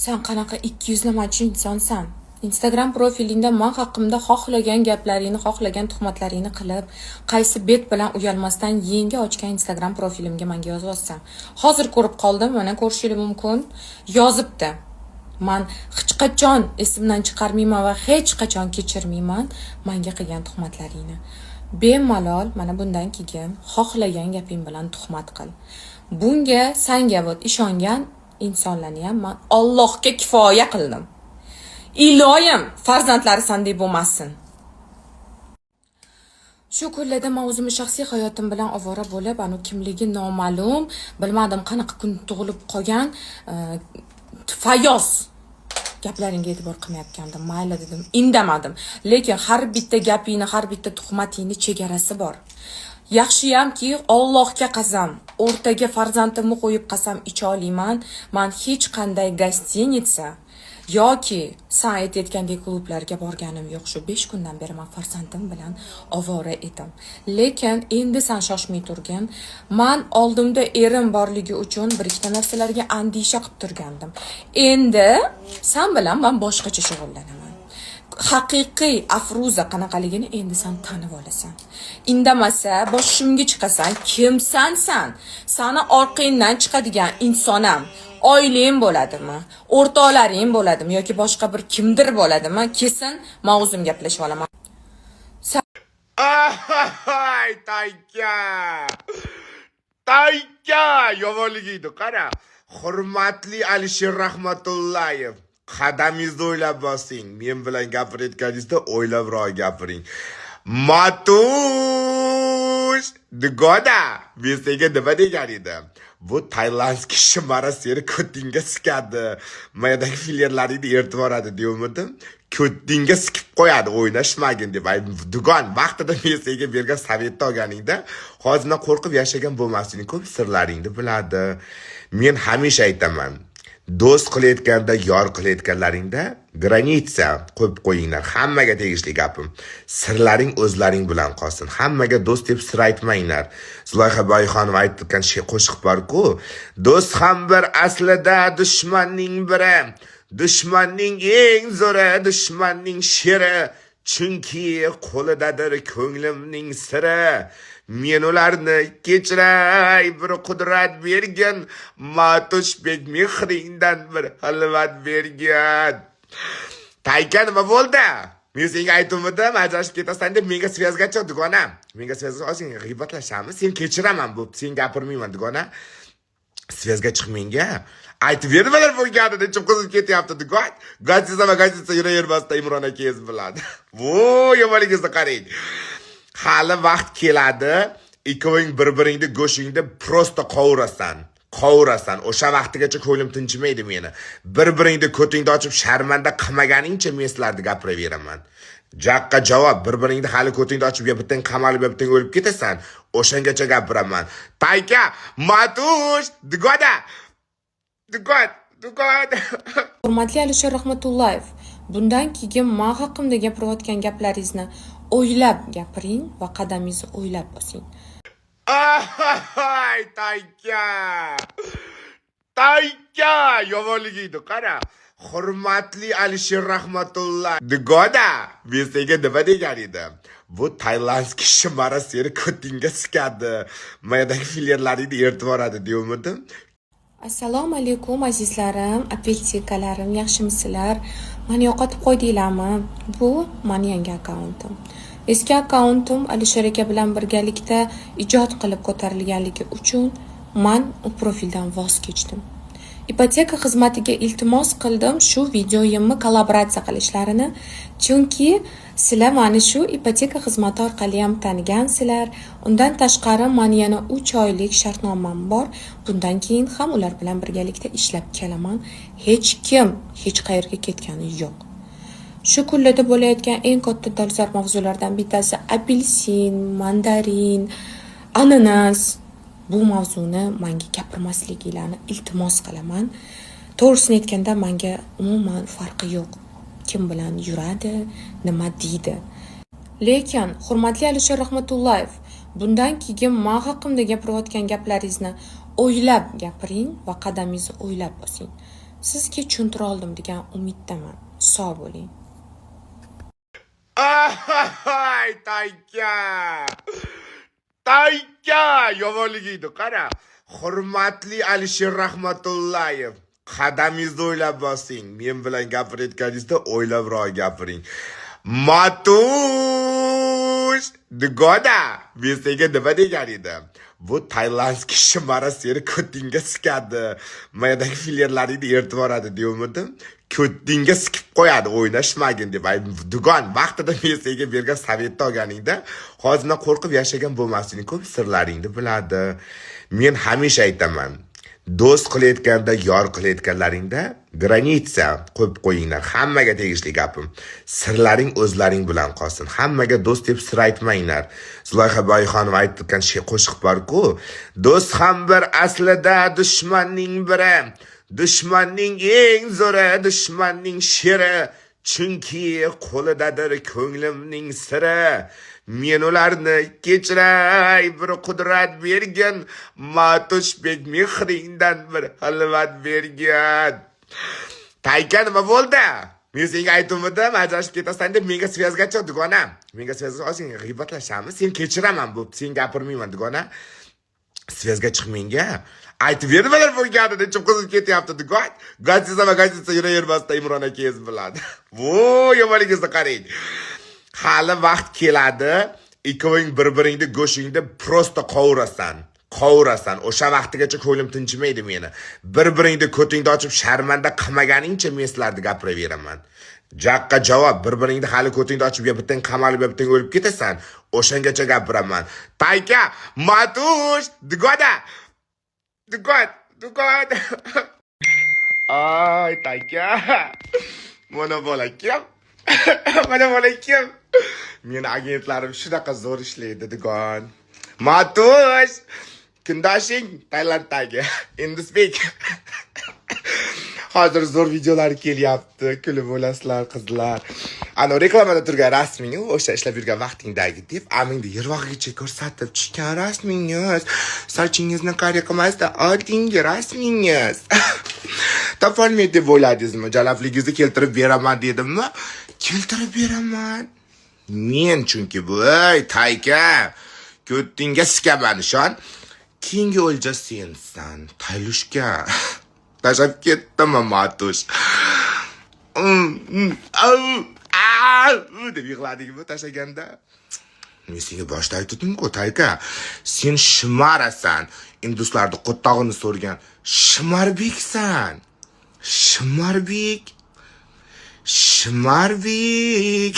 San qanaqa ikkiyuzlamachi insonsan? Instagram profilingda man haqimda xohlagan gaplaringni, xohlagan tuhmatlaringni qilib, qaysi bet bilan uyalmasdan yangi ochgan Instagram profilimga menga yozyapsan? Hozir ko'rib qoldim, mana, ko'rishingiz mumkin. Yozibdi. Man hech qachon esimdan chiqarmayman va hech qachon kechirmayman manga qilgan tuhmatlaringni. Bemalol mana bundan keyin xohlagan gaping bilan tuhmat qil. Bunga, sanga вот ishongan insonlarni ham man Allohga kifoya qildim. Iloyim, farzandlari sandek bo'lmasin. Shu kunlarda man o'zimni shaxsiy hayotim bilan ovora bo'lib, anu kimligi noma'lum, bilmadim qanaqa kun tug'ilib qolgan Fayoz gaplaringga e'tibor qilmayotgandim. Mayli dedim, indamadim. Lekin har bitta gapingni, har bitta tuhmatingni chegarasi bor. Yaxshiyamki, Allohga qasam, o'rtaga farzandimni qo'yib qasam icha oliyman. Man hech qanday гостиница yoki san aytayotgandek klublarga borganim yo'q. Shu 5 kundan beri man farzandim bilan ovora edim. Lekin endi san shoshmay turgin. Man oldimda erim borligi uchun bir ikkita narsalarga andisha qilib turgandim. Endi san bilan man boshqacha shug'ullanaman. Haqiqiy Afruza qanaqaligini endi san tanib olasan. Indamasa boshimga chiqasan. Kimsan san? Sani orqangdan chiqadigan insonam oilang bo'ladimi, o'rtoqlaring bo'ladimi yoki boshqa bir kimdir bo'ladimi? Kelsin, man o'zim gaplashib olaman. Ay, Tayka! Tayka! Yomonligingni qara. Hurmatli Alisher Rahmatullayev, qadamingizni o'ylab bosing. Men bilan gapirayotganingizda o'ylabroq gapiring. Matush! Dugoda, men senga nima degan edim? Bu тайландский шмара seni ko'tingga sikadi. Mayadagi fillerlaringni eritib yuboradi deyavmidim. Ko'tingga sikib qo'yadi, o'ynashmagin deb. Ay, dugon, vaqtida men senga bergan совет ni olganingda, hozirdan qo'rqib yashagan bo'lmasliging, ko'p sirlaringni biladi. Men hamisha aytaman. Do'st qilayotganda, yor qilayotganlaringda граница qo'yib qo'yinglar. Hammaga tegishli gapim. Sirlaring o'zlaring bilan qolsin. Hammaga do'st deb sir aytmanglar. Zulayho Boyxonova aytgan qo'shiq bor-ku. Do'st ham bir aslida dushmanning biri. Dushmanning eng zo'ri, dushmanning sheri. Chunki qo'lidadir ko'nglimning siri. Men ularni kechiray, bir qudrat bergin. Matushbek, mehringdan bir xilvat bergin. Tayka, nima bo'ldi? Men senga aytuvdim, ajrashib ketasan deb. Menga связь ga chiq, dugona. Menga связь ga olsang, g'iybatlashamiz. Sen kechiraman, bo'pti, sen gapirmayman, dugona. Связь ga chiq menga. Aytib ber nimalar bo'lganini, ichim qizib ketyapti, dugon. Гостиница va гостиница yuravermasdan Imron akangiz bilan. Bu yomonligingizni qarang. Hali vaqt keladi, ikkoving bir-biringni go'shingni просто qovurasan. Qovurasan. O'sha vaqtigacha ko'nglim tinchimaydi meni. Bir-biringni ko'tingni ochib sharmanda qilmaganingcha men sizlarni gapiraveraman. Jaqqa javob, bir-biringni hali ko'tingni ochib, yo bittang qamalib, yo bittang o'lib ketasan. O'shangacha gapiraman. Tayka, matush, dugoda. Dugon, dugon. Hurmatli Alisher Rahmatullayev, bundan keyin man haqimda gapirayotgan gaplaringizni o'ylab gapiring va qadamingizni o'ylab bosing. Ay, Tayka! Tayka! Yomonligingni qara. Hurmatli Alisher Rahmatulla. Dugoda, men senga nima degan edim? Bu тайландский шмара seni ko'tingga sikadi. Mayadagi fillerlaringni eritib yuboradi deyavmidim. Assalomu alaykum, azizlarim, apelsikalarim, yaxshimisizlar? Mani yo'qotib qo'ydinglarmi? Bu mani yangi akkauntim. Eski akkauntim Alisher aka bilan birgalikda ijod qilib ko'tarilganligi uchun man u profildan voz kechdim. Ipoteka xizmatiga iltimos qildim shu videoyimni kollaboratsiya qilishlarini, chunki sizlar mani shu ipoteka xizmati orqali ham tanigansizlar. Undan tashqari, mani yana 3 oylik shartnomam bor. Bundan keyin ham ular bilan birgalikda ishlab kelaman. Hech kim hech qayerga ketgani yo'q. Shu kunlarda bo'layotgan eng katta dolzarb mavzulardan bittasi apelsin, mandarin, ananas. Bu mavzuni menga gapirmasliginglarni iltimos qilaman. To'g'risini aytganda, menga umuman farqi yo'q. Kim bilan yuradi, nima deydi. Lekin, hurmatli Alisher Rahmatullayev, bundan keyin man haqimda gapirayotgan gaplaringizni o'ylab gapiring va qadamingizni o'ylab bosing. Sizga tushuntira oldim degan umiddaman. Sog' bo'ling. Ay, Tayka! Tayka! Yomonligingni qara. Hurmatli Alisher Rahmatullayev, qadamingizni o'ylab bosing. Men bilan gapirayotganingizda o'ylabroq gapiring. Matush! Dugoda, men senga nima degan edim? Bu тайландский шмара seni ko'tingga sikadi. Mayadagi fillerlaringni eritib yuboradi deyavmidim. Ko'tingga sikib qo'yadi, o'ynashmagin deb. Ay, dugon, vaqtida men senga bergan совет ni olganingda, hozirdan qo'rqib yashagan bo'lmasliging, ko'p sirlaringni biladi. Men hamisha aytaman. Do'st qilayotganda, yor qilayotganlaringda граница qo'yib qo'yinglar. Hammaga tegishli gapim. Sirlaring o'zlaring bilan qolsin. Hammaga do'st deb sir aytmanglar. Zulayho Boyxonova aytgan qo'shiq bor-ku. Do'st ham bir aslida dushmanning biri. Dushmanning eng zo'ri, dushmanning sheri. Chunki qo'lidadir ko'nglimning siri. Men ularni kechiray, bir qudrat bergin. Matushbek, mehringdan bir xilvat bergin. Tayka, nima bo'ldi? Men senga aytuvdim, ajrashib ketasan deb. Menga связь ga chiq, dugona. Menga связь ga olsang, g'iybatlashamiz. Sen kechiraman, bo'pti, sen gapirmayman, dugona. Связь ga chiq menga. Aytib ber nimalar bo'lganini, ichim qizib ketyapti, dugon. Гостиница va гостиница yuravermasdan Imron akangiz bilan. Vo, yomonligingizni qarang. Hali vaqt keladi, ikkoving bir-biringni go'shingni просто qovurasan. Qovurasan. O'sha vaqtigacha ko'nglim tinchimaydi meni. Bir-biringni ko'tingni ochib sharmanda qilmaganingcha men sizlarni gapiraveraman. Jaqqa javob, bir-biringni hali ko'tingni ochib, yo bittang qamalib, yo bittang o'lib ketasan. O'shangacha gapiraman. Tayka, Matush, dugoda. Dugon, dugon. Ay, Tayka. Mana bola kim? Mana bola kim? Meni agentlarim shunaqa zo'r ishlaydi, dugon. Matush! Kundoshing Tailanddagi Indusbek. Hozir zo'r videolar kelyapti, kulib o'lasizlar, qizlar. Ana reklamada turgan rasming o'sha ishlab yurgan vaqtingdagi deb amingni yervog'igacha ko'rsatib tushgan rasmingiz. Sochingizni qari qilmasdan oldingi rasmingiz. Topolmaydi deb o'yladingizmi? Jalafligingizni keltirib beraman dedimmi? Keltirib beraman. Men chunki bu, ey Tayka, ko'ttingga sikaman, ishon. Keyingi o'lja sensan, Taylushka. Tashlab ketdimi, Matush? Au, au, deb yig'ladingmi tashlaganda? Men senga boshida aytdim-ku, Tayka. Sen шмара san. Induslarni qo'ttog'ini so'rgan Shmarbeksan. Shmarbek. Shmarbek.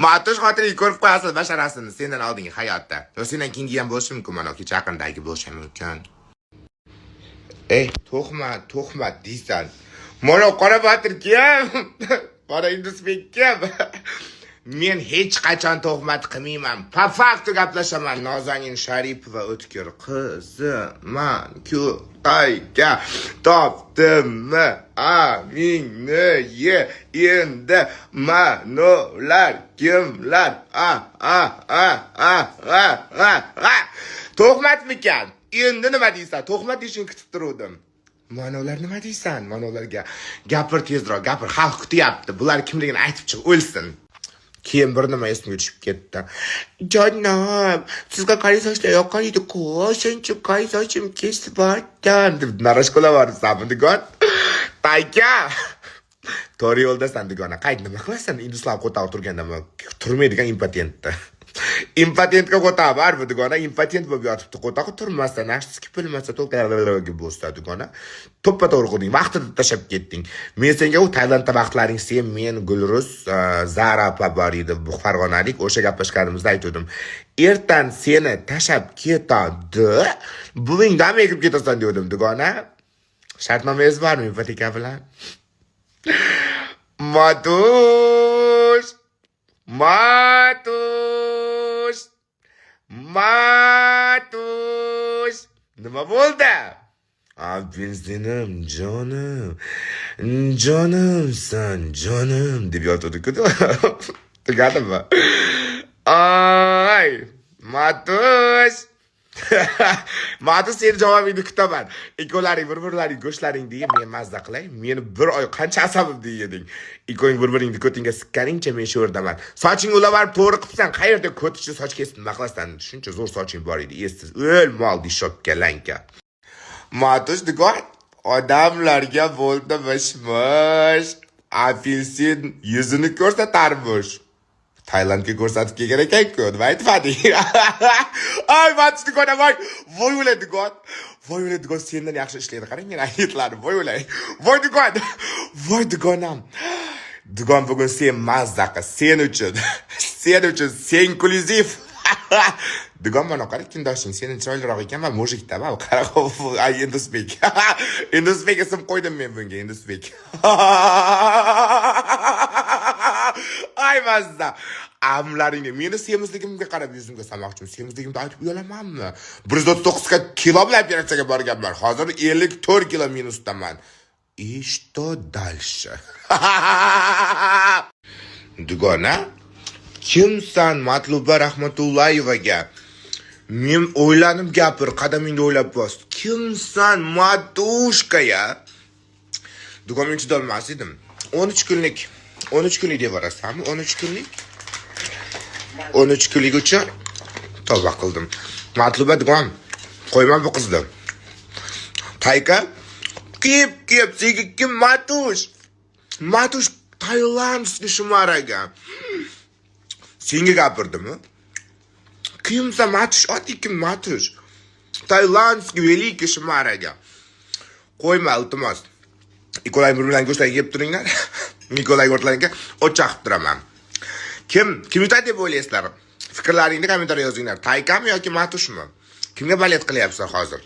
Matush, xotining ko'rib qo'yasiz basharasini sendan oldingi hayotda. Va sendan keyingi ham bo'lishi mumkin, mana kecha yaqindagi bo'lishi ham mumkin. Ey, tuhmat, tuhmat deysan. Mana Qora Botir kim? Mana Indusbek kim? Men hech qachon tuhmat qilmayman. По факту gaplashaman. Nozanin Sharipova o'tkir qizi, man ku Tayka topdimmi? Amingni ye endi manolar kimlar? A a a a a a a. Tuhmatmikan? Endi nima deysan? Tuhmat deyishini kutib turuvdim. Mana ular nima deysan? Mana ularga gapir tezroq, gapir. Xalq kutyapti. Bular kimligini aytib chiq, o'lsin. Keyin bir nima esimga tushib ketdi. Jonim, sizga qari sochlar yoqqan edi-ku, o'shancha qari sochim kesib yubordim deb наращка lab dugon. Tayka. To'g'ri yo'ldasan, dugona. Qayt, nima qilasan? Induslar qo'tog'i turganda turmaydigan impotentda. Impotentga qo'taq baribir, dugona, impotent bo'lib yotibdi. Qo'tog'i turmasa, nafsi bilmasa, to'g'ri bo'lsa, dugona. To'ppa to'g'ri qilding, vaqtida tashlab ketding. Men senga u Tailandda vaqtlaring sen, men, Gulruz, Zara opa bor edi, bu farg'onalik, o'sha gaplashganimizda aytgandim. Ertan seni tashlab ketadi, buvingdan egib ketasan degandim, dugona. Shartnomangiz bormi ipoteka bilan? Matush! Matush! Matush! Nima bo'ldi? A, benzinim, jonim, jonimsan, jonim deb yotuvdi-ku. Tugadimi? Ay, Matush! Matush, seni javobingni kutaman. Ikkovlaring bir birlaring go'shtlaringni yeb, men mazza qilay. Meni bir oy qancha asabimni yeding. Ikkoving bir biringni ko'tingga sikkaningcha men shu yerdaman. Sochingni ulab borib to'g'ri qilibsan. Qayerda ko't ichida soch kesib nima qilasan? Shuncha zo'r soching bor edi. Essiz. O'l mol дешёвка lanka. Matush dugon odamlarga bo'ldi mish-mish. Apelsin yuzini ko'rsatarmish. Tailandga ko'rsatib kelgan ekan-ku, nima aytmading? Ay, Matush dugon, voy, voy o'lay dugon. Voy o'lay dugon, sendan yaxshi ishlaydi. Qarang meni agentlarim, voy o'lay. Voy dugon. Voy dugonam. Dugon, bugun sen mazza qil, sen uchun. Sen uchun senklyuziv. Dugon, mana qara, kundoshing sening chiroyliroq ekan va мужик da, va qara, ay, Indusbek. Indusbek ism qo'ydim men bunga, Indusbek. Ay mazza. Amlaringga meni semizligimga qarab yuzimga solmoqchiman. Semizligimni aytib uyalamanmi? 139 kilo bilan operatsiyaga borganman. Hozir 54 kilo minusdaman. И что дальше? Dugona, kimsan Matluba Rahmatullayevaga? Men o'ylanib gapir, qadamingni o'ylab bos. Kimsan, матушка ya? Dugon, men chidolmas edim. 13 kunlik, 13 kunlik deb borasanmi? 13 kunlik? 13 kunlik uchun tavba qildim. Matluba dugon, qo'yma bu qizni. Tayka, kep kep, senga kim Matush? Matush тайландский шмара ga. Senga gapirdimi? Kimsan Matush? Oti kim Matush? Тайландский великий шмара ga. Qo'yma, iltimos. Ikkovlaring bir bilan go'shtlar yeb turinglar. Nikolay o'rtalarga o't chaqib turaman. Kim kim yutadi deb o'ylaysizlar? Fikrlaringni kommentariyada yozinglar. Taykami yoki Matushmi? Kimga болеть qilyapsan hozir?